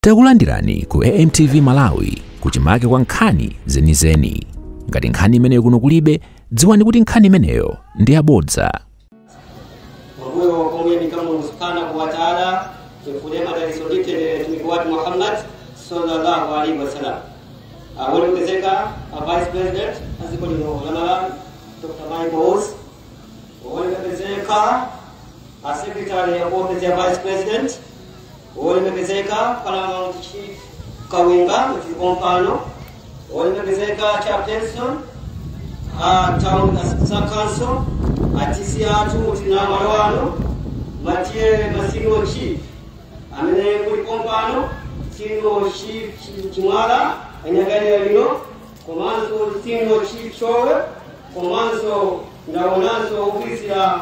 Takulandirani ku AMTV Malawi kuchimake kwa nkhani zenizeni. Ngati nkhani imeneyo kuno kulibe, dziwani kuti nkhani imeneyo ndi yabodza. Wabuyo wakomwe kama subhanahu wa ta'ala tukulema dalisolite mtumiki watu Muhammad sallallahu alaihi wasallam. Awolongezeka Vice President aziko lino la Malawi Dr. Michael Usi. Awolongezeka a Secretary of Office ya Vice President. Olemekezeka Paramount Chief Kawinga mfano. Olemekezeka Chairperson Town Council atisi atu mutina marwano matie masino chief amene kuli kompano sino chief Chimwala anyagale lino komanso sino chief Chowe komanso ndaonanso ofisi ya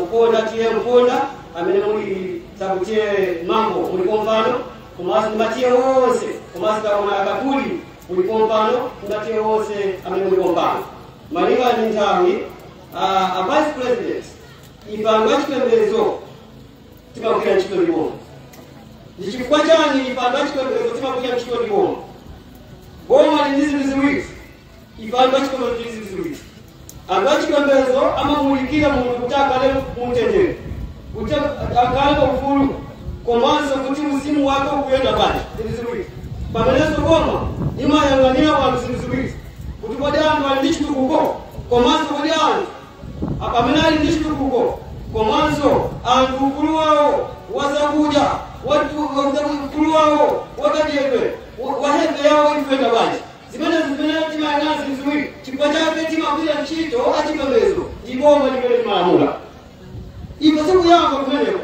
uponda tie mponda amene muli sabutie mambo muli kompano komanso matie wose komanso ndaona akakuli muli kompano matie wose amene muli kompano malinga ni nthawi. A Vice President ipangwa chipembedzo timakwira ntchito limodzi. Ndi chifukwa chani ipangwa chipembedzo timakwira ntchito limodzi? Boma ndi zinthu ziwiri. Ipangwa chipembedzo ndi zinthu ziwiri. Anthu achipembedzo amamulikira munthu kuti akhale mumtendere, kuti akhale pa ufulu, komanso kuti mzimu wake ukuyenda bwanji. Zinthu ziwiri. Pamenenso boma imayang'anira anthu zinthu ziwiri, kuti kodi anthu ali ndi chitukuko, komanso kodi anthu apamene ali ndi chitukuko, komanso anthu ufulu wawo wazakudya, ufulu wawo wakadyedwe, wa health yawo ikuyenda bwanji. Zimenezi zimene timayang'ana zinthu ziwiri. Chifukwa chake timagwira ntchito achipembedzo ndi boma limene timalamula. Ife sikuyamba kumeneko.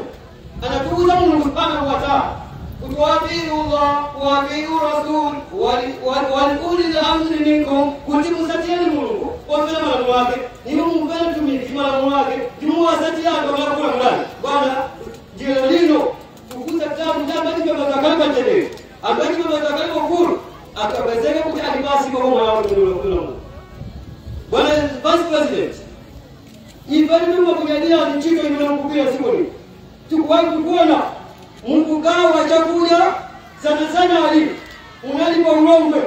Anatuuza Mulungu subhanahu wa ta'ala kuti wa atiiu Allah wa atiu rasul wa ulil amri minkum, kuti musatiyeni Mulungu omvera malamulo ake, inu mumvere mtumiki malamulo ake, ndimuwasatire anthu amene akulamulani. Bwana, njira lino tukuza kitabu cha achipembedzo akhale pamtendere, anthu achipembedzo akhale ufulu, akapezeke kuti ali pansi pa boma lawo limene. Bwana Vice President, ife timakunyadira ntchito imene mukugwira dziko lino. Tikuwayi kukuona mukugawa chakudya sana sana alimi munali pa Ulongwe,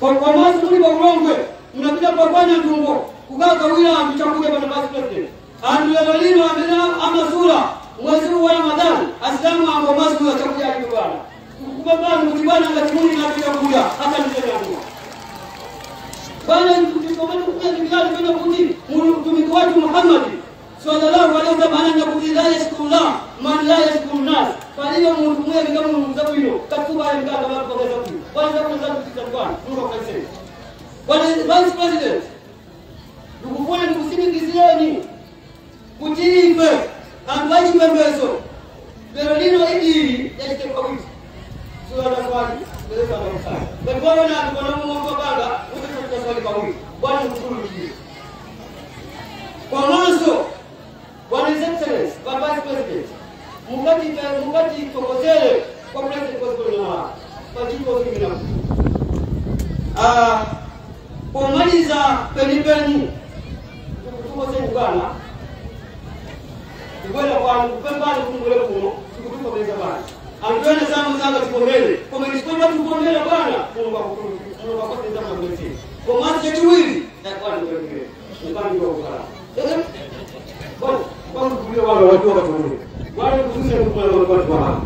komanso muli pa Ulongwe munapita pa Kwana Ntumbo kukagawira anthu chakudya. Bwana Vice President, anthu lero lino amene amasula mwezi wa Ramadhani, asilamu angomasula chakudya alibe. Bwana, tikukupembani kuti bwana, ngati muli nacho chakudya atandizeni anthuwa. Bwana, tikomene kukuyandikirani pene kuti mtumiki wathu Muhammad sallallahu alaihi wasallam ananena kuti la yashkurullah man la yashkuru nas. Palibe munthu muyamika Mulungu zabwino kafuba ayamikanga mapanga zabwino. Bwana, zabwino zakupitsa bwana Mulungu akukaliseni. Bwana Vice President, ndikufuna ndikutsimikizireni kuti ife anthu achipembedzo lero lino idili yachite pawiri sulanaswali lelesanaakusali ngati waona anthu panamumwapanga utetaswali pawiri. Bwana, ndikukhululukire. Komanso Bwana His Excellency, Bwana Vice President, mukati tokozere kwa President wa dziko lino pa ntchito zimene. Pomaliza penipeni, tikutukozeni bwana, kubwera kwanu kupembani kumubwere kuno tikutukomeza bwana. Anthu ena samuzanga tikomere, koma chifukwa tikukomera bwana, Mulungu akukhululukire, Mulungu akupeza mabwezeri. Komanso chachiwiri, bwana, ndikulemekere mpando wa kukhala bwana bwana kubuya wana watu wakatolika. Bwana, kuzuza kumala watu wa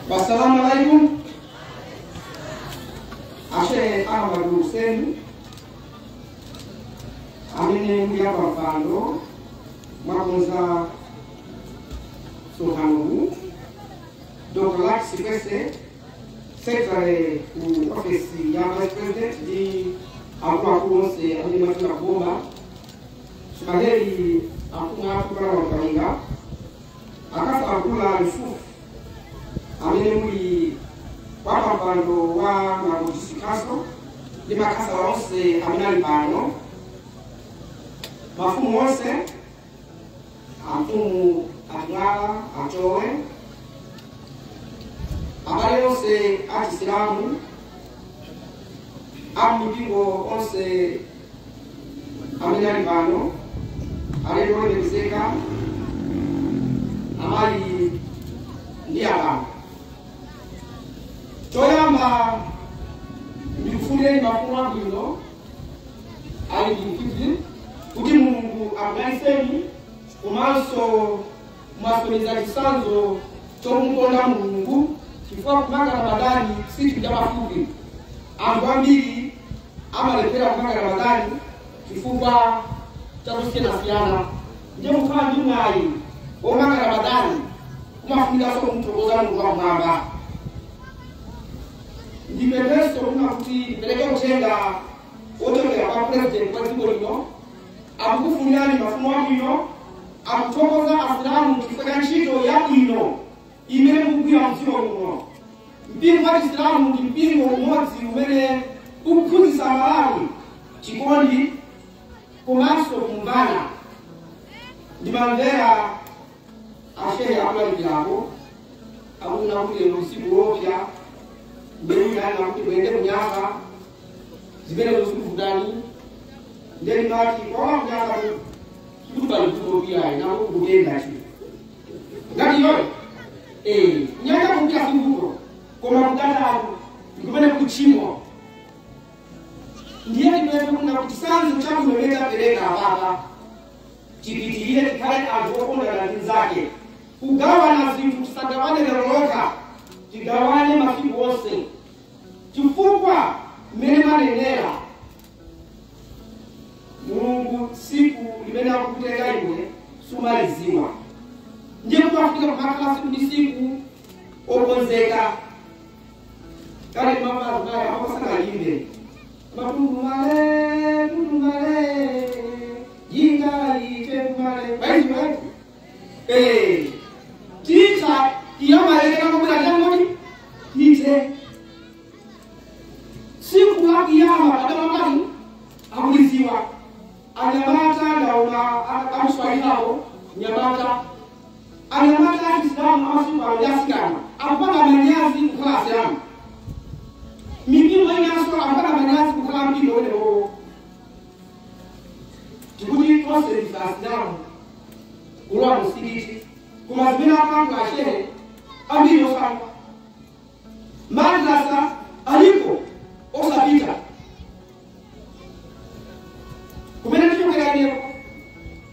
Wassalamu alaikum. Ashe Ahmad Hussein amene muli apa mpando mwakonza msonkhanowu. Dr. Lak Sikwese, secretary ku office ya Vice President ndi akuluakulu onse amene mwachita kuboma, Sukaheri amfumu athu Paramount Kawinga, akasakula Yusufu amene muli wapampando wa Mangochi District Council ndi makhansala onse amene ali pano, mafumu onse, amfumu Atwala, Achowe, abale onse achisilamu, amipingo onse amene ali pano, alendo olemekezeka, amayi ndi abambo. Choyamba ndikufunireni mafuno abwino ali ndikuti kuti Mulungu akudalitseni komanso mwasonyeza chitsanzo chomukonda Mulungu, chifukwa kumanga Ramadani si chinthu chapafupi. Anthu ambiri amalephera kumanga Ramadani chifukwa chakosiyanasiyana, ndiye kukhala ndi mwayi womanga Ramadani kumafunikanso kumuthokoza Mulungu wakumwamba. Ndipemphenso kuna kuti ndipereke uthenga wochokera kwa President wa dziko lino, akukufunirani mafuno abwino, akuthokoza Asilamu chifukwa cha ntchito yabwino imene mukugwira mdziko muno. Mpingo wa Chisilamu ndi mpingo umodzi umene ukuphunzitsa Malawi chikondi komanso kumvana. Ndimamvera ashehe akulalikirako akunena kuti lero usiku wopsa mbeuana kuti kuyende kunyasa zimene zikuvutani, ndiye ndimati kwawa kunyasa kuti pali kutopirayi nako kukuyenda chi ngati yoyo kunyanja kukira simbuto koma kukatatu ndikumene kuchimwa. Ndiye ndimene kuna kuti chitsanzo chabwino imene tapereka apapa chipitirire, tikhale anthu okondana ndi nzake, kugawana zinthu tisagawane lero lokha, tigawane masiku onse, chifukwa mmene manenera Mulungu tsiku limene akukutenga iwe sumaliziwa. Ndiye kumafika kumakhala tsiku ndi tsiku okonzeka. Kale mamazi amasangalimbe matundumale tundumale jinga iche kumale baiziwa ticha iyamalekera kubwera changoti tiche siku la kiyama adamakani akuliziwa. Anyamata ndaona amuswahiliwo nyamata anyamata achisilamu amasiku asikana akupanga manyazi kukhala asilamu, mipingo inanso akupanga manyazi kukhala mpingo wenewowo. Tikuti tonse ndife asilamu kulowa msikiti koma zimene apanga ashehe ambiri osanga madrasa alipo osapita kumene tichokeraniro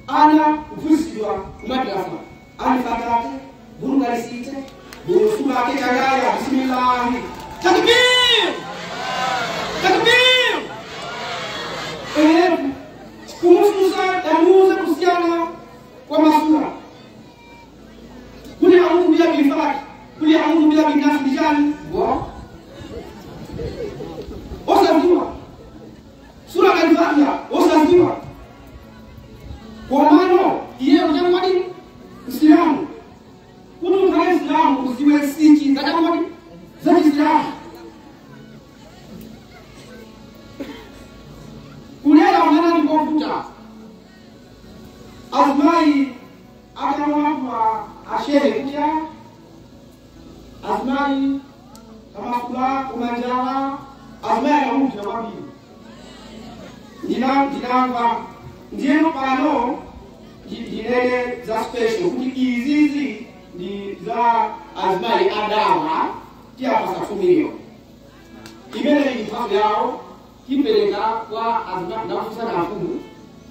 ana kuphunzitsidwa kumadrasa alifatate burungalisite burusumake changaya bismillahi takbir takbir kumususa damuze kusiyana kwa masura kuli audhu bila bilfalaki kuli audhu bila binnasi bijani wa osaziwa sura al-Fatiha osaziwa kwa mano iye ujamwadi Islamu kuti ukhale Islamu uziwe nsinji zakamwadi za Islamu. Kulera mwana ni kovuta azimai akamwamba ashehe kuya azimai amakula kumanjala azimai akamuja kwambiri ndinamva ndiyeno pano ndinene za special kuti izizi ndi za azimai adawa tiyapasa 2 million imene ili mphamvu yawo tipereka kwa azimai ndakufunsana afumu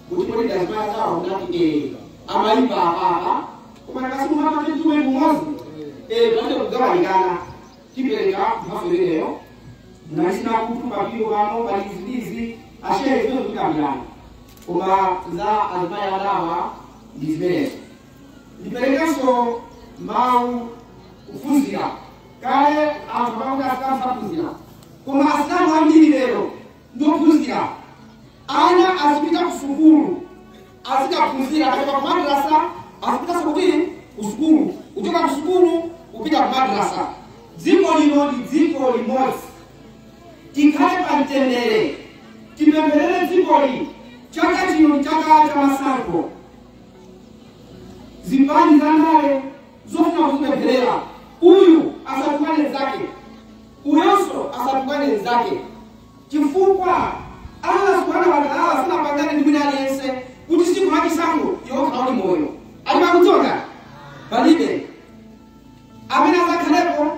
kuti kodi azimai adawa ndati amayipa apapa koma nakasimu hapa tuwe mumozi pande kugawanikana tipereka mphamvu imeneyo nalisina kutu papiro pano pali iziizi ashehe zimene zikambirana koma za azimai adawa ndi zimenezo. Ndiperekenso mawu kufunzira Kale anthu amakuti asilamu saphunzira, koma asilamu ambiri lero ndophunzira. Ana azipita ku sukulu, azikaphunzira akachoka ku madrasa azipita kuti ku sukulu, kuchoka ku sukulu kupita ku madrasa. Dziko lino ndi dziko limodzi, tikhale pa mtendere, tipempherere dzikoli. Chaka chino ndi chaka cha masankho, zipani za ndale zofuna kuzipempherera. Uyu asatukane zake, uyonso asatukane zake, chifukwa Allah subhanahu wa ta'ala sanapangane ndi mwina aliyense kuti siku lachisankho yokha uli moyo ali pakudzoka palibe amene azakhalepo.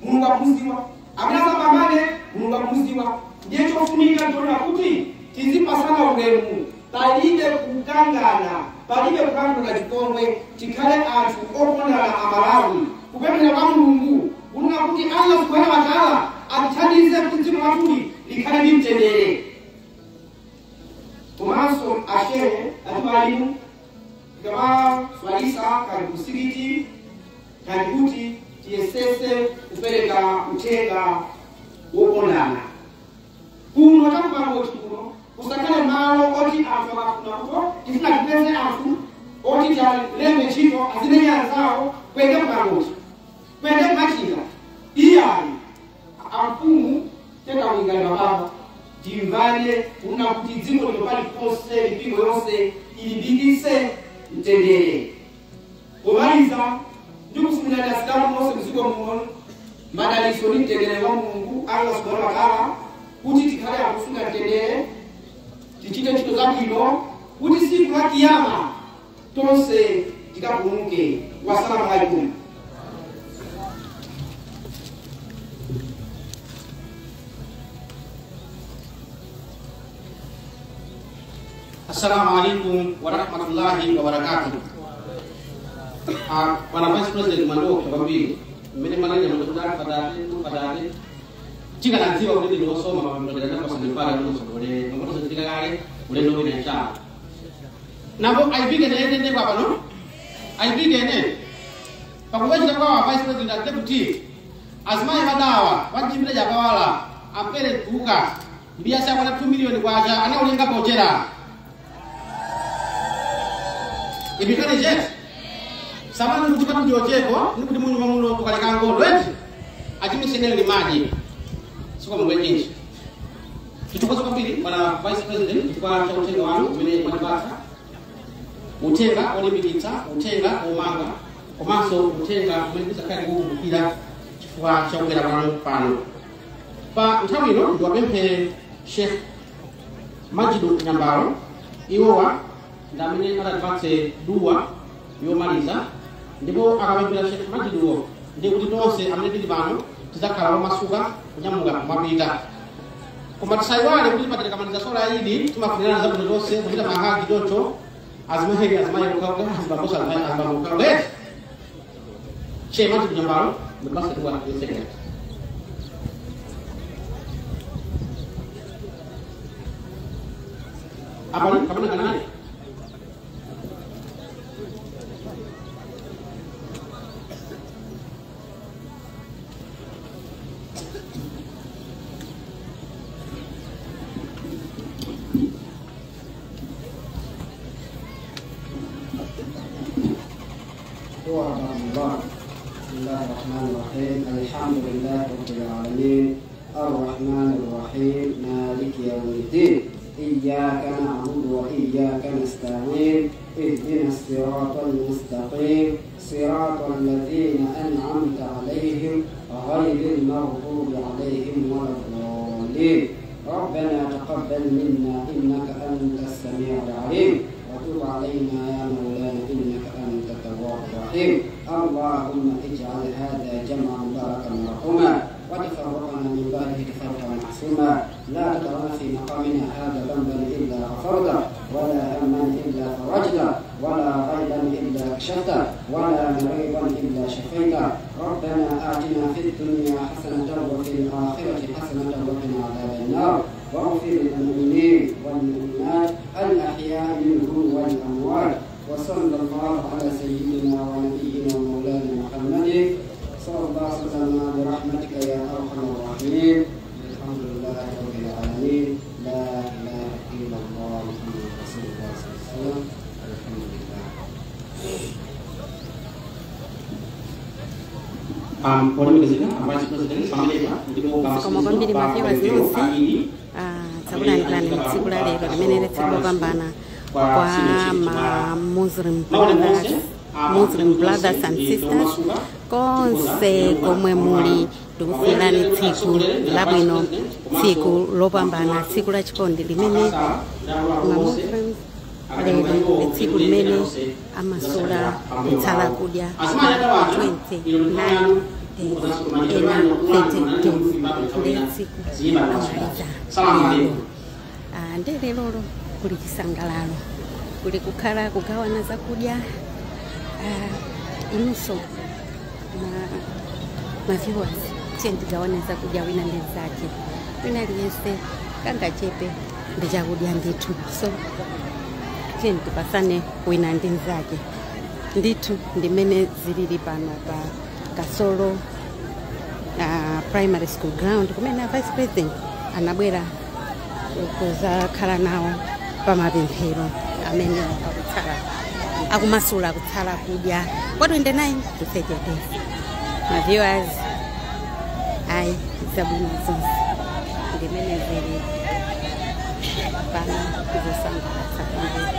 Mulungu akuziwa amene azapambane, Mulungu akuziwa. Ndiye chofunika ndiona kuti tizipasana ulemu, palibe kukangana, palibe kupangana chipongwe, tikhale anthu okondana Amalawi. Kupemphera kwa Mulungu kunena kuti Allah subhanahu wa ta'ala atithandize kuti dziko lathuli likhale ndi mtendere. Komanso ashehe atiwalimu tikamaswalisa kali kusikiti kali kuti tiyesese kupereka uthenga wokondana. Kuno takupangoti kuno kusakhale malo oti anthu akafuna kuto tifuna tipeze anthu oti tialembe ntchito azimenya anzawo kwende kupangoti kwende kumachinga. Iyayi amfumu tekawingana mababa timvane kuna kuti dziko lino paliponse mipingo yonse ilimbikitse mtendere. Pomaliza ndikufunirani asilamu monse mdziko muno madalitso ndi mtendere wa Mulungu Allah subhanahu wa ta'ala, kuti tikhale akusunga mtendere, tichite ntchito zabwino kuti siku la kiyama tonse tikapulumuke. Wassalamu alaikum. Assalamu alaikum warahmatullahi wabarakatuh. Bwana Vice President Mandoki kwambiri mmene manene mndokudala fadate fadate chikanadziwa kuti ndinosoma mapemphero pasandipala ndinosogolere makoto tikakale ulendo wina inshallah. Napo ayipike nene ndekwa pano ayipike nene pakuvachita kwawa Vice President and Deputy azimayi madawa wachimbira jakawala ampere duka mbiyasa yakwana 2 million kwacha anaulenga pochera ibikane jet samani kuti patu ndiocheko nikuti munyuma muno kukaleka ngondo eti achimisenere limaji siko mwenyeji. Titukoze kwambiri bwana Vice President chifukwa cha uthenga wanu umene mwatipatsa, uthenga olimbikitsa, uthenga omanga, komanso uthenga umene tizakhale kuwumbukira chifukwa cha kubwera kwanu pano. Pa nthawi ino ndiwapemphe Sheikh Majidu Nyambalo, iwowa ndi amene atatipatse duwa yomaliza, ndipo akapemphera Sheikh Majiduwo ndi kuti tonse amene tili pano tidzakhala omasuka kunyamuka kumapita. Koma tisayiwale kuti patikamaliza sola ili timafunirana zabwino zonse kuchita mahagi choncho azimaheri azimayi okhaokha azibabosa azibambo okhaokha eti. Sheikh Majidu Nyambalo ndipatse duwa yosekera. Apa kapena kanani? Bismillahirrahmanirrahim. Alhamdulillahi rabbil alamin. Arrahmanir rahim. Maliki yawmiddin. Iyyaka na'budu wa iyyaka nasta'in. Ihdinas siratal mustaqim. Siratal ladzina an'amta 'alaihim ghairil maghdubi 'alaihim waladdallin. Rabbana taqabbal minna innaka antas samiul 'alim. وتب علينا يا مولانا إنك أنت التواب الرحيم. اللهم اجعل هذا جمعا مباركا مرحوما وتفرقنا من بعده تفرقا معصوما. لا تدعنا في مقامنا هذا ذنبا إلا غفرته، ولا هما إلا فرجته، ولا غيبا إلا كشفته، ولا مريضا إلا شفيته. ربنا آتنا في الدنيا حسنة وفي الآخرة حسنة وقنا عذاب النار. واغفر للمؤمنين والمؤمنات الأحياء منهم والأموات. وصلى الله على سيدنا ونبينا ومولانا محمد وصلى الله وسلم برحمتك يا أرحم الراحمين. الحمد لله رب العالمين. لا إله إلا الله محمد رسول الله صلى الله عليه وسلم. الحمد لله. Koma kwambiri ma viewers nonse, tsakulandirani tsiku la lero limene tsiku lopambana kwa ma Muslim brothers and sisters konse komwe muli. Ndikufunirani tsiku labwino, tsiku lopambana, tsiku la chikondi limene ma Muslims lero ndi tsiku limene amasula kutsala kudya 29 days, ena 30 days, ndi tsiku amaliza lero. Ndi lerolo kuli chisangalalo, kuli kukhala kugawana zakudya. Inunso ma viewers, tiye tigawane zakudya wina ndi zake, wina aliyense kangachepe ndi chakudya ndithu. So tiye tipasane wina ndi mzake ndithu. Ndimene zilili pano pa Kasolo Primary School ground, kumene a Vice President anabwera kuzakhala nawo pamapemphero amene akutsala, akumasula kutsala kudya kwa 29 to 30 days. Ma viewers, ayi, zabwino zonse. Ndimene zili pano, zosangalatsa kwambiri.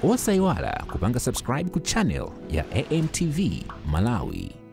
Osayiwala kupanga subscribe ku channel ya AMTV Malawi.